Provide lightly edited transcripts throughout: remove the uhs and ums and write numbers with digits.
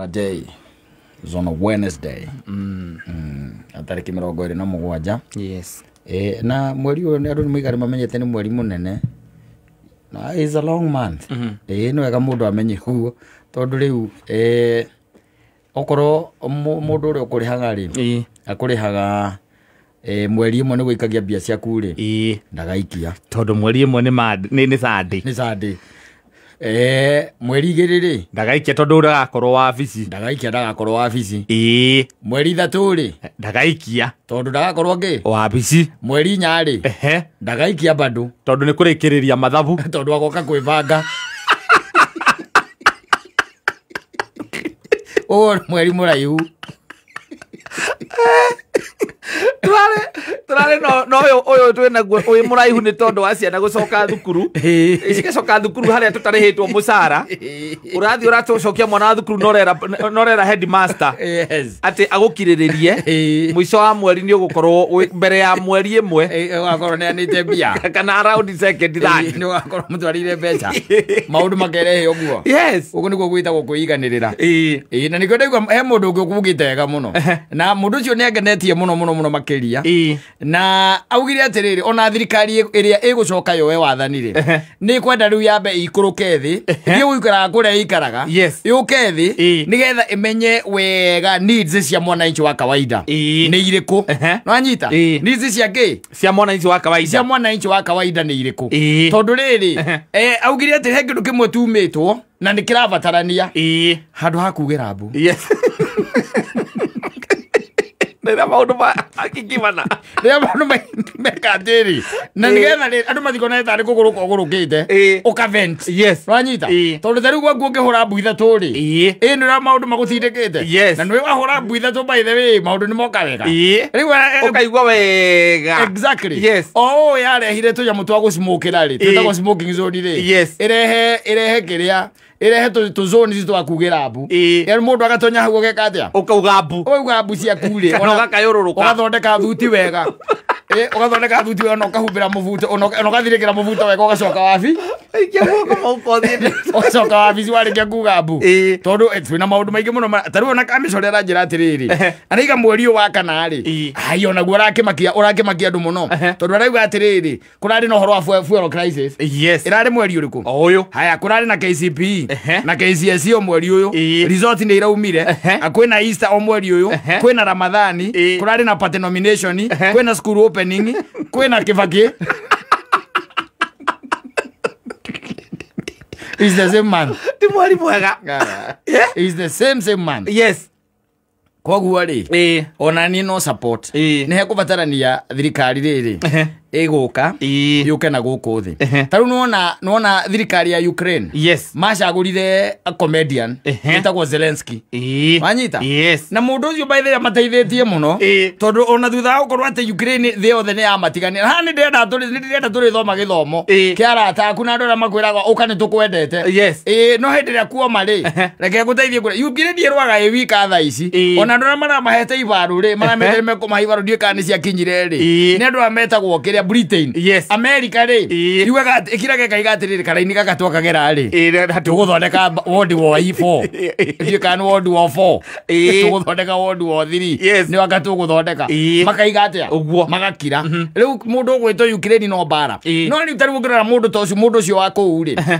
A day is on a Wednesday. Tarĩki 27. Yes. Na mweri ũyũ andũ nĩ maigana mamenyete nĩ mweri mũnene. Na is a long month. Nĩ wega mũndũ amenye ũguo tondũ rĩu okorwo mũndũ ũrĩa ũkũrĩhaga rĩ akũrĩhaga mweri ĩmwe nĩ gũikagia mbia ciaku rĩ ndagaikia tondũ mweri ĩmwe nĩ Sunday. Nĩ Sunday. Mweri 2 rĩ ndagaikia tondũ ndagakorwo wabici. Ndagaikia ndagakorwo wabici. Mweri 3 rĩ ndagaikia tondũ ndagakorwo ngĩ wabici. Mweri 4 rĩ ndagaikia bado tondũ nĩ kũrĩkĩrĩria mathabu tondũ agoka kwĩbanga. Ũyũ mweri mũraihu. Turare no ũyũ twĩnaguo ũyũ mũraihu nĩ tondũ wa ciana gũcoka thukuru. Cigacoka thukuru harĩa tũtarĩhĩtwo mũcara. Ũrathiĩ ũratũcokia mwana wa thukuru norera headmaster. Yes. Atĩ agũkirĩrĩrie mũico wa mweri nĩ ũgũkorwo mbere ya mweri ĩmwe ũgakorwo nĩanĩte mbia kana around second third nĩ ũgakorwo mũtwarĩire mbeca maũndũ makerehe ũguo. Yes. Ũguo nĩguo gwĩtagwo kwĩiganĩrĩra. Na nĩkĩo ndaigua he mũndũ ũngĩ ũkugĩte wega mũno na mũndũ ũcio nĩ angenetie mũno mũno mũno makĩria na augire atĩrĩrĩ ona thirikari ĩrĩa ĩgũcoka yoe wathani rĩ nĩ kwenda rĩu yambe ikũrũke thĩ ĩthiĩ gũikaraga kũrĩa ĩikaraga yũke thĩ nĩgetha ĩmenye wega needs cia mwananchi wa kawaida nĩ irĩkũ. Nĩwanyita needs cia kĩ cia mwananchi wa kawaida cia mwananchi wa kawaida nĩ irĩkũ tondũ rĩrĩ augire atĩ he kĩndũ kĩmwe tumĩtwo na nĩ kĩrabatarania handũ ha kugĩra mbu. Yes. Rĩrĩa maũndũ makingimana rĩrĩa maũndũ meka atĩrĩ na nĩgetha andũ matikone tarĩ kũgũrũka ũgũrũkĩte ũka vent. Yes. Nĩwanyita tondũ ta rĩu gwaku ũngĩhũra mbu ithatũ rĩ ĩ nĩ ũrĩa maũndũ magũtindĩkĩte. Yes. Na nĩwe wahũra mbu ithatũ by the way maũndũ nĩ moka wega rĩu ũkaigua wega. Exactly. Yes. O ũũ yarehire tũnyamũ twa gũcimũkĩra rĩ twĩtagwo smoking zone rĩ. Yes. Ĩrehe kĩrĩa ĩrehe tũ zone ici twa kugĩra mbu. Yaani mũndũ agatonya hau ũgeka atĩa ũkauga mbu ũkauga mbu ciaku rĩ kana ũgakayũrũrũka ũgathondeka thuti wega ũgathondeka thuti wega na ũkahumbĩra mũbuto na ũgathirĩkĩra mũbuto wega ũgacoka wabi ũgacoka wabici warĩkia kuga mbu tondũ twĩna maũndũ maingĩ mũno ta rĩu ona kamĩco aranjĩra atĩrĩrĩ araiga mweri ũyũ wa kana rĩ ai onaguo ũrakĩmakia andũ mũno tondũ arauga atĩrĩrĩ kũrarĩ na ũhoro wa fuel crisis. Yes. Ĩrarĩ mweri ũrĩkũ ũyũ. Haya kũrarĩ na KCPE na KCSE o mweri ũyũ result nĩ iraumire kwĩna Easter o mweri ũyũ kwĩna Ramadhani kũrarĩ na party nomination kwĩna school opening kwĩna Kibaki. Is the same man. Ti mweri mwega. Is the same man. Yes. Koguo rĩ ona niĩ no support nĩ hekũbatarania thirikari rĩrĩ ĩgũka yũke na gũkũ thĩ ta rĩu nĩwona thirikari ya Ukraine. Yes. Macagũrire a comedian wĩtagwo Zelensky. Wanyita. Yes. Na mũndũ ũcio by the way amateithĩtie mũno tondũ ona thutha wa gũkorwo atĩ Ukraine thĩ yothe nĩ yamatiganĩra haha nĩ ndĩrenda tũrĩthoma gĩthomo kĩa arata aku na andũ arĩa makwĩraga ũka nĩ tũkwendete. Yes. No hĩndĩ ĩrĩa kuoma rĩ reke ngũteithie kũrĩa Ukraine ĩrũaga ĩ wika thaa ici ona andũ arĩa maramahete ibaru rĩ marametire mekũmahe ibaru ndiũĩ kana nĩ ciakinyire rĩ nĩ andũ arĩa metagwo kĩrĩa Britain. Yes. America rĩ yugaga ĩkiraga ĩkaiga atĩrĩrĩ karaini gaka twakagera rĩ tũgũthondeka World War 4 ndiũĩ kana nĩ World War 4 tũgũthondeka World War 3 Yes. nĩ waka tũgũthondeka makaiga atĩa ũguo magakira rĩu mũndũ ũgwĩtwo Ukraine no mbara no rĩu ta rĩu ũngĩrora mũndũ ta ũcio mũndũ ũcio wa kũu rĩ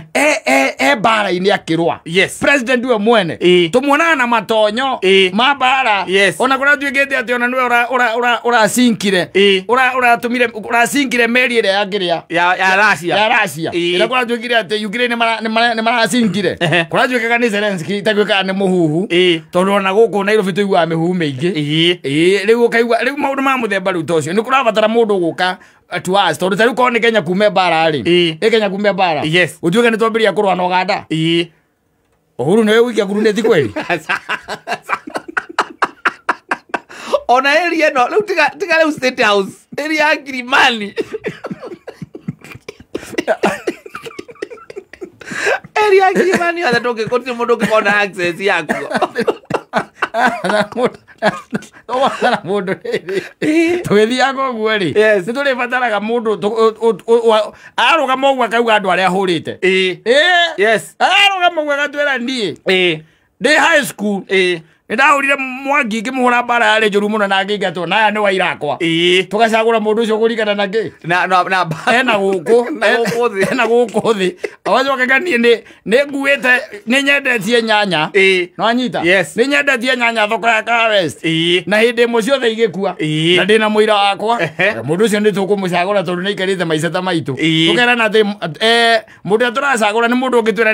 e mbara-inĩ akĩrũa. Yes. President we mwene tũmuonaga na matonyo ma mbara. Yes. Ona kũrĩa tuĩkĩte atĩ ona nĩwe ũracinkire ũratũmire ũracinkire meri ĩrĩa ya kĩrĩa ya Russia ya Russia ĩrĩa kũratuĩkire atĩ Ukraine nĩ maracinkire kũratuĩkaga nĩ Zelensky itaguĩkaga nĩ mũhuhu tondũ ona gũkũ Nairobi tũiguaga mĩhuhu mĩingĩ rĩu ũkaigua rĩu maũndũ ma mũthemba rĩu ta ũcio nĩ kũrabatara mũndũ gũka to us tondũ ta rĩu korwo nĩ Kenya kume mbara rĩ ĩ Kenya kume mbara gũtuĩke nĩ twambĩrĩria kũrũa na Uganda Uhuru nĩwe ũgũikia ngurunĩti kweli ona area ĩno rĩu tiga rĩu State House area ya Kilimani area ya Kilimani yothe ndũngĩgũtirĩ mũndũ ũngĩkona access yakuo tũbatara mũndũ rĩrĩ tũgĩthiaga ũguo rĩ nĩ tũrĩbataraga mũndũ arũgama ũguo akauga andũ arĩa ahũrĩte Yes. arũgama ũguo agatwĩra niĩ Ndĩ high school. Nĩndahũrire mwangi ngĩmũhũra mbara yarĩ njũru mũno na ngĩingatwo na aya nĩ waira akwa. Tũgacagũra mũndũ ũcio kũringana na kĩ? Na ena gũkũ thĩ. Ena gũkũ thĩ. Agacoka niĩ nĩ nguĩte nĩ nyendetie nyanya. Nĩwanyita? Yes. Nĩ nyendetie nyanya thoko ya Kahawa West. Na hĩndĩ ĩmwe ciothe igĩkua. Na ndĩna mũira wakwa. Mũndũ ũcio nĩ tũkũmũcagũra tondũ nĩ aikarĩte maica ta maitũ. Tũkerana atĩ mũndũ ũrĩa tũracagũra nĩ mũndũ ũngĩtwĩra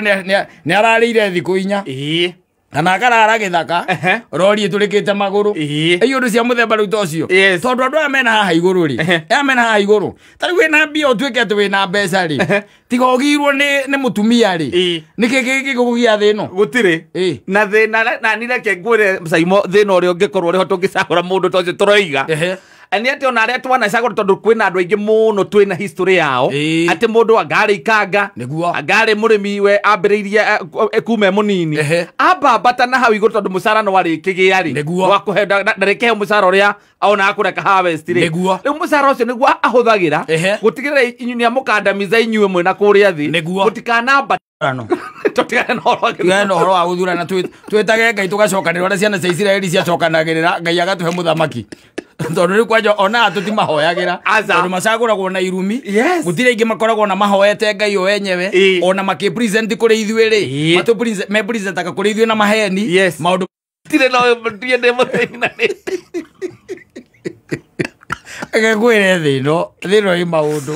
nĩ ararĩire thikũ 4. Kana akarara gĩthaka rori ĩtũrĩkĩte magũrũ. Ĩ ũndũ cia mũthemba rĩu ta ũcio. Tondũ andũ aya mena haha igũrũ rĩ, aya mena haha igũrũ, ta rĩu wĩna mbia ũtuĩke atĩ wĩna mbeca rĩ, tiga ũgirwo nĩ mũtumia rĩ, nĩkĩ gĩgũkũgia thĩ ĩno? Gũtirĩ. Na thĩna na niĩ reke ngwĩre Saimo thĩna ũrĩa ũngĩkorwo ũrĩ ho tũngĩcagũra mũndũ ta ũcio tũroiga. Nĩ atĩ ona arĩa twanacagũra tondũ kwĩna andũ aingĩ mũno twĩna history yao atĩ mũndũ angarĩ ikanga angarĩ mũrĩmi we ambĩrĩirie kuma e mũnini ambambata na hau igũrũ tondũ mũcara no arĩkĩgĩa rĩ wakũhe ndarĩkĩheo mũcara ũrĩa onaga kũrĩa Kahawa West rĩ. Rĩu mũcara ũcio nĩguo ahũthagĩra gũtigĩrĩra inyuĩ nĩamũkandamiza inyuĩ mwĩna kũrĩa thĩ mũtikanambate. Tũtigane na ũhoro wa gũthurana twĩtage Ngai tũgacokanĩrĩra ũrĩa ciana cia Isiraeli ciacokanagĩrĩra Ngai agatũhe mũthamaki. Tondũ rĩu kwanja ona tũtimahoyagĩra tondũ macagũragwo na irumi. Gũtirĩ aingĩ makoragwo na mahoete Ngai o enyewe ona makĩ-present kũrĩ ithuĩ rĩ me-presentaga kũrĩ ithuĩ na maheni maũndũ tirĩ no ndiĩ ndĩ mũthĩna nĩ ngwĩre thĩ ĩno ĩ maũndũ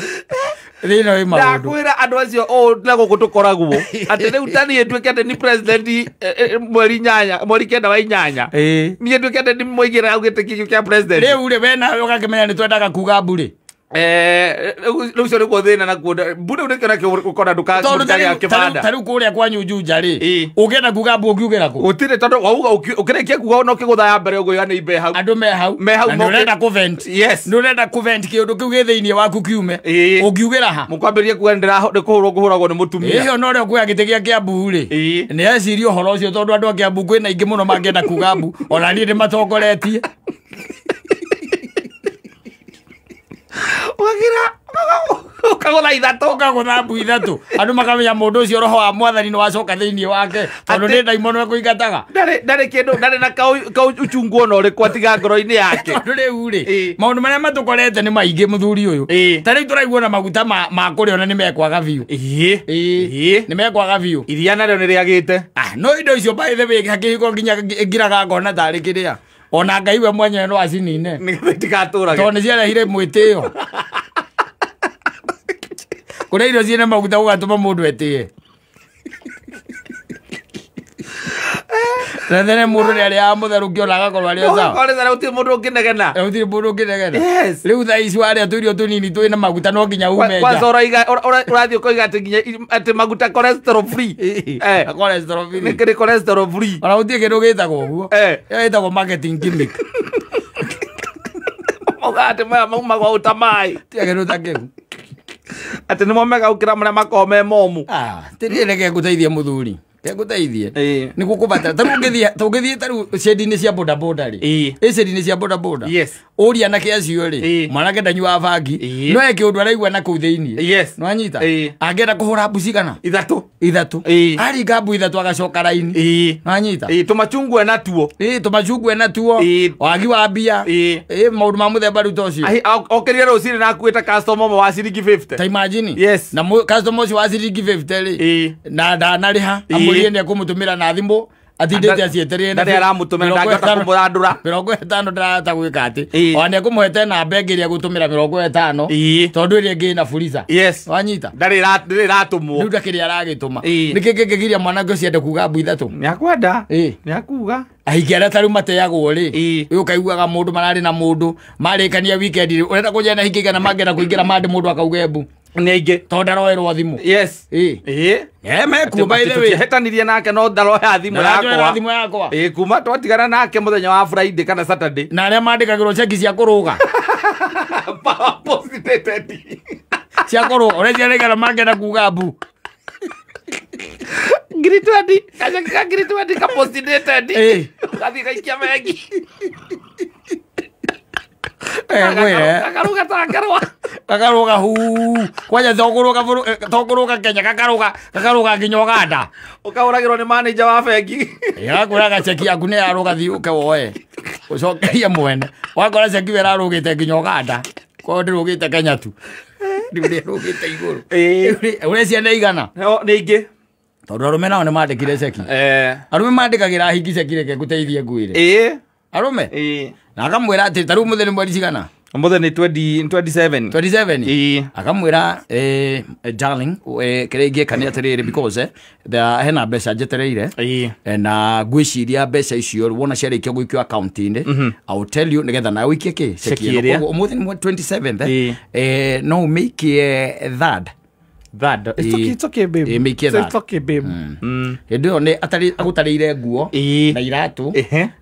thĩ ĩno ĩ maũndũ ndakwĩra andũ acio ũũ na gũkũ tũkoragwo atĩ rĩu ta niĩ nduĩke atĩ ni president mweri 9 wa 8 niĩ nduĩke atĩ nĩ mũigĩra hau gĩtĩ kĩu kĩa president rĩu rĩ we nawe ũgakĩmenya nĩ twendaga kuga mbu rĩ rĩu ũcio nĩguo thĩna naguo mbu rĩu nĩkĩo nakĩo ũkona ndũkagĩa kĩbanda ta rĩu kũrĩa kwanyu Juja rĩ ũngĩenda kuga mbu ũngiugĩra kũ gũtirĩ tondũ wauga ũkĩrĩkia kuga ona ũkĩgũtha ya mbere ũgũĩra nĩ imbe hau andũ me hau na nĩ ũrenda kũ-vent. Yes. Nĩ ũrenda kũ-vent kĩũndũ kĩu gĩ thĩinĩ waku kiume ũngiugĩra ha mũkwambĩrĩria kuga nĩ kũhũrwo ngũhũragwo nĩ mũtumia ĩyo no ũrĩa ũkuoya gĩtĩ gĩa Kĩambu rĩ nĩ eciria ũhoro ũcio tondũ andũ a Kĩambu kwĩna aingĩ mũno mangĩenda kuga mbu ona niĩ ndĩmatongoretie. Ũgakĩra ũkagũtha ithatũ ũkagũtha mbu ithatũ andũ makamenya mũndũ ũcio roho wa mwathani nĩ wacoka thĩinĩ wake tondũ nĩ ndaimono ekũingataga ndarĩ kĩndũ ndarĩ na kauchungu ona ũrĩkũ atiga ngoro-inĩ yake tondũ rĩu rĩ maũndũ marĩa matũkorete nĩ maingĩ mũthuri ũyũ ta rĩu tũraigua na maguta ma kũrĩa ona nĩ mekwaga biũ nĩ mekwaga biũ iria narĩo nĩ rĩagĩte no indo icio by the way hakĩhiko nginya ngiraga ngona tarĩ kĩrĩa ona Ngai we mwenyewe no acinine nĩgetha itigatũrage tondũ nĩ ciarehire mwĩtĩo kũrĩa irio ciĩna maguta gũgatũma mũndũ etĩe tene mũndũ nĩ arĩaga mũtherũkio na agakorwo arĩ o sawa gũtirĩ mũndũ ũngĩnegena gũtirĩ mũndũ ũngĩnegena rĩu thaa ici warĩa tũirio tũnini twĩna maguta no nginya ume nja kwanza ũrathiĩ ũkoiga atĩ nginya atĩ maguta cholesterol free cholesterol free nĩ kĩrĩ cholesterol free ona gũtirĩ kĩndũ gĩtagwo ũguo ĩyo ĩtagwo marketing gimmick mauga atĩ maya maumagwo ũta maĩ tiga kĩndũ ta kĩu atĩ nĩmo mega gũkĩra marĩa makoragwo me momũ tĩrĩ reke ngũteithie mũthuri ngũteithie nĩ gũkũbatara ta rĩu tũngĩthiĩ ta rĩu cendi-inĩ cia bodaboda rĩ ĩ cendi-inĩ cia bodaboda ũria anake acio rĩ mwanake ndanyuaga bangi no he kĩũndũ araigua na kũu thĩinĩ nĩwanyita angĩenda kũhũra mbu cigana ithatũ aringa mbu ithatũ agacoka raini nĩwanyita tũmachungwa natuo tũmachungwa natuo wagi wa mbia maũndũ ma mũthemba rĩu ta ũcio okĩrire rũcinĩ na akuĩte customer ũmwe wa ciringi 50 ta imagine yes na customer ũcio wa ciringi 50 rĩ na ndanarĩha amũrie nĩ ekũmũtũmĩra na thimũ atindĩte acietereire ndarĩ aramũtũmĩra ndangĩhota kũmũrandũra 50 ndarahota gwĩka atĩ ona nĩekũmũhete namba ĩngĩ ĩrĩa egũtũmĩra 50 tondũ ĩrĩa ĩngĩ ĩna fuliza wanyita ndarĩ ĩratũmwo rĩu ndakĩrĩ aragĩtũma nĩkĩ kĩngĩgiria mwanake ũcio ende kuga mbu ithatũ nĩakwenda nĩakuga ahikia arĩa ta rĩu mateagwo rĩ ũyũ ũkaiguaga mũndũ mararĩ na mũndũ marĩkania weekend rĩ ũrenda kũnjĩra na ahikia igana mangĩenda kũingĩra mandĩ mũndũ akauga mbu nĩ aingĩ tondũ ndaroerwo thimũ yes mekuo by the way tũtiahĩtanirie nake no ndaroya thimũ yakwa kuma twatigana nake mũthenya wa Friday kana Saturday na arĩa mandĩkagĩrwo ceki cia kũrũga cia kũrũga ũrĩa ciarĩgana mangĩenda kuga mbu ngiri 20 kaceki ka ngiri 20 ka postdated gathiĩ gaikia bengi Gakaruga ta ngerwa. Gakaruga hu. Kwanja tokuruga Kenya gakaruga nginya Uganda. Ũkahũragĩrwo nĩ manager wa bengi. Ĩgakwĩraga ceki yaku nĩ yarũga thiĩ ũke woe. Ũcokerie mwene. Wakora ceki we ĩrarũgĩte nginya Uganda. Korwo ndĩrũgĩte Kenya tu. Rĩu ndĩrũgĩte igũrũ. Ũreciria nĩ igana? Nĩ ingĩ. Tondũ arũme nao nĩ mandĩkire ceki. Arũme mandĩkagĩra hingi ceki reke ngũteithie ngwĩre. Arũme? Na akamwĩra atĩ ta rĩu mũthĩ nĩ mweri cigana? Mũthĩ nĩ 27. 27? Akamwĩra darling, kĩrĩa ingĩka nĩ atĩrĩrĩ because hena mbeca njetereire na ngwĩciria mbeca icio wona ciarĩkia gũikio account-inĩ I will tell you nĩgetha nawe ũikie kĩ ceki ĩno. Koguo ũmũthĩ nĩ 27th no ũmĩikie third. That it's okay, it's okay babe. It's okay babe. Hĩndĩ ĩyo nĩ agũtarĩire nguo na iratũ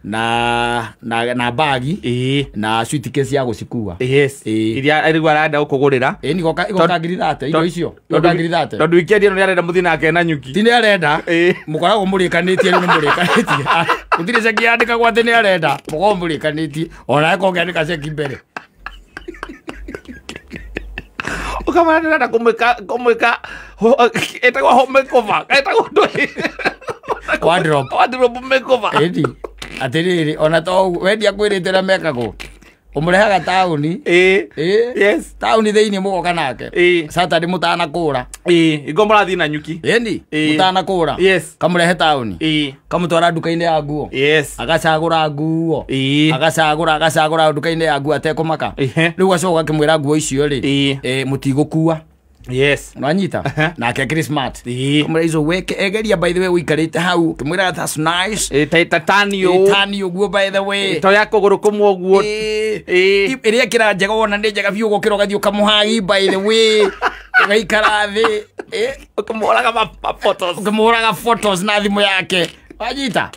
na bagi na suitcase ya gũcikua. Yes. Iria rĩu arenda gũkũgũrĩra. Ĩni igoka ngiri 30 indo icio. Igoka ngiri 30. Tondũ weekend ĩno nĩ arenda mũthiĩ nake na nyuki. Ti nĩ arenda. Mũkoragwo mũrĩkanĩtie rĩu nĩ mũrĩkanĩtie. Gũtirĩ ceki yandĩkagwo atĩ nĩ arenda. Mũkoragwo mũrĩkanĩtie. Ona eko ũngĩandĩka ceki mbere. Ukamara ndĩrenda kũmwĩka ĩtagwo home makeover. Ĩtagwo ndũĩ. Wardrobe. Wardrobe makeover. Ĩni. Atĩrĩrĩ ona to wendia kwĩrĩte ũrĩa mekagwo. Ũmũrehaga taũni. Yes. Taũni thĩinĩ mũgoka nake. Saturday mũtanakũra. Ingo mũrathiĩ na nyuki. Ĩni. Mũtanakũra. Yes. Kamũrehe taũni. Kamũtwara nduka-inĩ ya nguo. Yes. Agacagũra nguo. Agacagũra nduka-inĩ ya nguo atekũmaka. Rĩu acoka akĩmwĩra nguo icio rĩ mũtigũkua. Yes. Unanyita? Nake akĩrĩ smart. Kamwĩra icio weke egeria by the way ũikarĩte hau. Kĩmwĩra that's nice. Tani ũũ. Tani ũguo by the way. To ya kũgũrũ kũmwe ũguo. Ĩrĩa ĩkĩra njega wona nĩ njega biũ gũkĩra ũgathiĩ ũkamũhagi by the way. Ũgaikara thĩ. Ũkĩmũhũraga ma photos. Ũkĩmũhũraga photos na thimũ yake. Wanyita?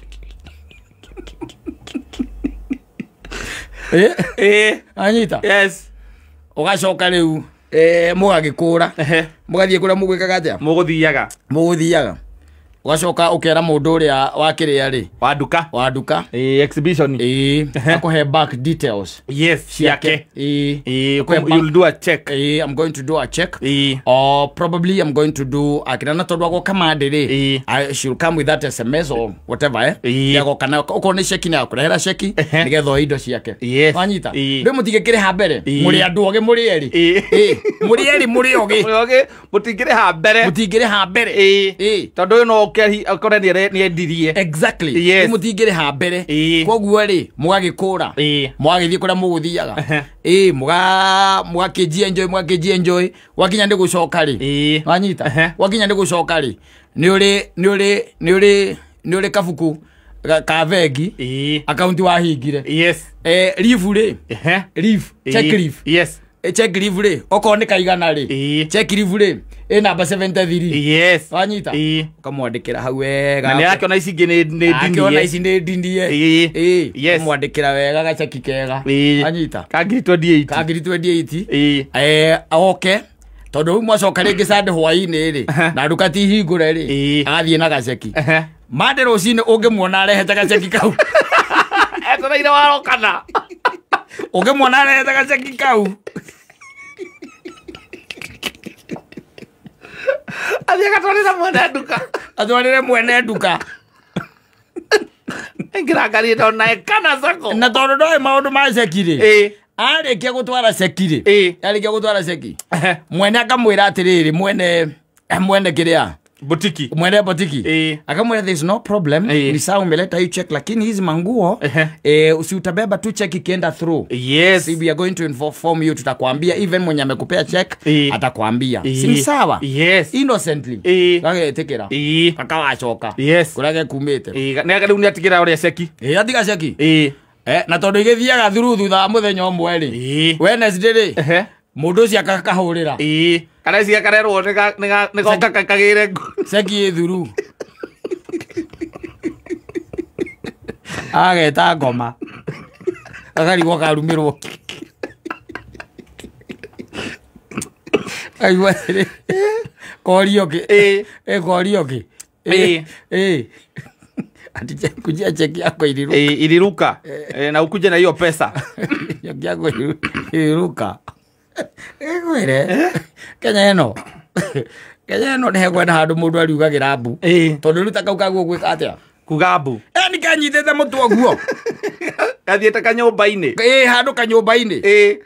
Wanyita? Yes. Ũgacoka rĩu mũgagĩkũra. Mũgathiĩ kũrĩa mũgwĩkaga atĩa? Mũgũthiaga. Ũgacoka ũkera mũndũ ũrĩa wakĩrĩa rĩ. Wa nduka. Exhibition. Akũhe back details. Yes, ciake. You'll do a check. I'm going to do a check. Or probably I'm going to do akĩrana tondũ agoka Monday rĩ. I should come with that SMS or whatever. Agoka na okorwo nĩ ceki nĩ akũrehera ceki nĩgetha oe indo ciake. Wanyita? Rĩu mũtingĩkĩrĩha mbere. Mũrĩ andũ ogĩ mũrĩ erĩ. Mũrĩ erĩ mũrĩ ogĩ. Mũrĩ ogĩ mũtingĩrĩha mbere. Mũtingĩrĩha mbere. Tondũ ũyũ no ũkore nĩ endirie. Exactly. Yes. Mũtingĩrĩha mbere. Koguo rĩ mũgagĩkũra. Mũgagĩthiĩ kũrĩa mũgũthiaga. Mũgakĩnji enjoy mũgakĩnji enjoy. Wakinya nĩ gũcoka rĩ. Wanyita? Wakinya nĩ gũcoka rĩ. Nĩ ũrĩ kabuku ka bengi. Akaunti wahingire. Yes. Leave rĩ. Leave. Check leave. Yes. Check leave rĩ. Okorwo nĩ kaigana rĩ. Check leave rĩ. Ĩ namba 73. Yes. Wanyita? Ũkamwandĩkĩra hau wega. Na nĩ arakĩona ici ingĩ nĩ ndinie. Akĩona ici nĩ ndinie. Yes. Ũkamwandĩkĩra wega gaceki kega. Wanyita? Ka ngiri 28. Ka ngiri 28. Oke. Tondũ rĩu mwacoka rĩngĩ Sunday hwaĩ-inĩ rĩ. Na nduka ti hingũre rĩ. Agathiĩ na gaceki. Monday rũcinĩ ũngĩmuona arehete gaceki kau. Etereire warokana. Ũngĩmuona arehete gaceki kau. Athiĩ agatwarĩre mwene nduka. Atwarĩre mwene nduka. Aingĩra ngari ĩno na kana sako. Na tondũ ndoĩ maũndũ ma ceki rĩ. Arĩkia gũtwara ceki rĩ. Arĩkia gũtwara ceki. Mwene akamwĩra atĩrĩrĩ mwene kĩrĩa. Butiki. Mwene butiki. Akamwambia there is no problem. Ni sawa umeleta hii check lakini hizi manguo usiutabeba tu check ikienda through. Yes. See, we are going to inform you, tutakwambia even mwenye amekupea check atakwambia. Si ni sawa? Yes. Innocently. Gagetikira. Akawacoka. Yes. Kurage kumite. Nĩ rĩu nĩ atigĩra ũrĩa ceki. Atiga ceki. Na tondũ igĩthiaga through thutha wa mũthenya ũmwe rĩ. Wednesday rĩ. Mũndũ ũcio akahũrĩra. Kana ici gakarerwo nĩ goka kagĩre ceki ĩ thuru. Ageta ngoma. Akarigwo karumĩrwo. Aigua atĩrĩ. Korio kĩ? Korio kĩ? Ati kujia cheki yako iliruka. Iliruka. Na ukuje na hiyo pesa. Cheki yako iliruka. Ngwire. Kenya ĩno. Kenya ĩno nĩ hekwenda handũ mũndũ ariugagĩra mbu. Tondũ rĩu ta kau kaguo gwĩka atĩa? Kuga mbu. Ni kanyitĩte mũtwe ũguo. Gathiĩte kanyũmba-inĩ. Handũ kanyũmba-inĩ.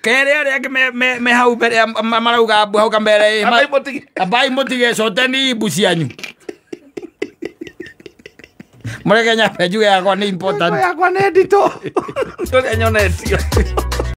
Kerĩ arĩa angĩ me hau mbere marauga mbu hau kamere. Ambai mũtige coteni mbu cianyu. Mũreke nyambe njuge yakwa nĩ important. Yakwa nĩ nditũ. Ũrĩa nyonetio.